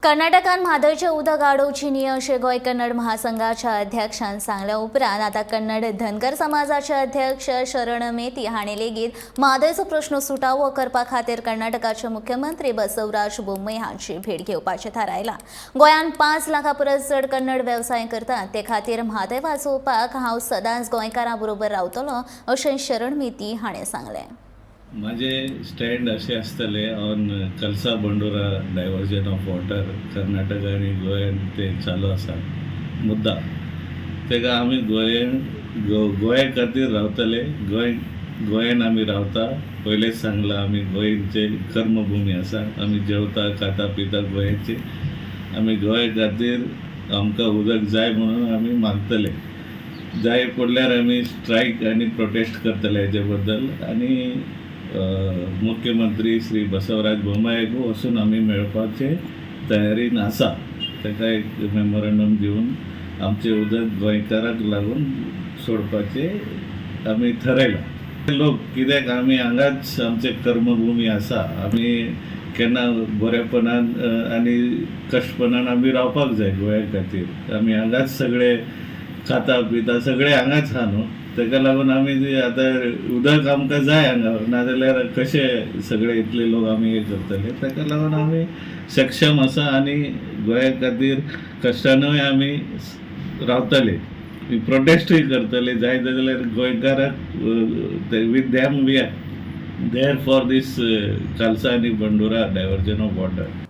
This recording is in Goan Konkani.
कर्नाटकान म्हादयचें उदक आडोवची न्ही अशें गोंय कन्नड महासंघाच्या अध्यक्षान सांगल्या उपरांत आतां कन्नड धनगर समाजाचे अध्यक्ष शरण मेती हांणी लेगीत म्हादयचो प्रश्न सुटावो करपा खातीर कर्नाटकाचे मुख्यमंत्री बसवराज बोम्मई हांची भेट घेवपाचें थारायलां. गोंयांत 5 लाखां परस चड कन्नड वेवसाय करतात, ते खातीर म्हादय वाचोवपाक हांव सदांच गोंयकारां बरोबर रावतलो अशें शरण मेती हाणें सांगलें. माझे स्टँड अशें आसतले on Kalasa Bandura diversion of water. Karnataka आनी गोंयान ते चालू आसा मुद्दा, तेका आमी गोंयान गोंया खातीर रावतले. गोंय गोंयान आमी रावता. पयलेच सांगलां, आमी गोंयचे कर्मभुमी आसा. आमी जेवता, खाता, पिता गोंयाचे. आमी गोंया खातीर आमकां उदक जाय म्हणून आमी मागतले. जाय पडल्यार आमी स्ट्रायक आनी प्रोटेस्ट करतले हेजे बद्दल. आनी मुख्यमंत्री श्री बसवराज बोम्मायक वचून आमी मेळपाचे तयारीन आसा. ताका एक मेमोरंडम दिवन आमचें उदक गोंयकाराक लागून सोडपाचें आमी थरयलां. लोक कित्याक आमी हांगाच आमचे कर्मभुमी आसा. आमी केन्ना बरेपणान आनी कश्टपणान आमी रावपाक जाय गोंया खातीर. आमी हांगाच सगळे खाता पिता, सगळे हांगाच आहा न्हू. ताका लागून आमी जे आतां उदक आमकां जाय हांगा, नाजाल्यार कशे सगळे इतले लोक आमी हे करतले? ताका लागून आमी सक्षम आसा आनी गोंया खातीर कश्टानूय आमी रावतले, प्रोटेस्टूय करतले जाय जाल्यार गोंयकाराक. With them we are there for this Kalasa आनी बंडुरा डायवर्जन ऑफ वॉटर.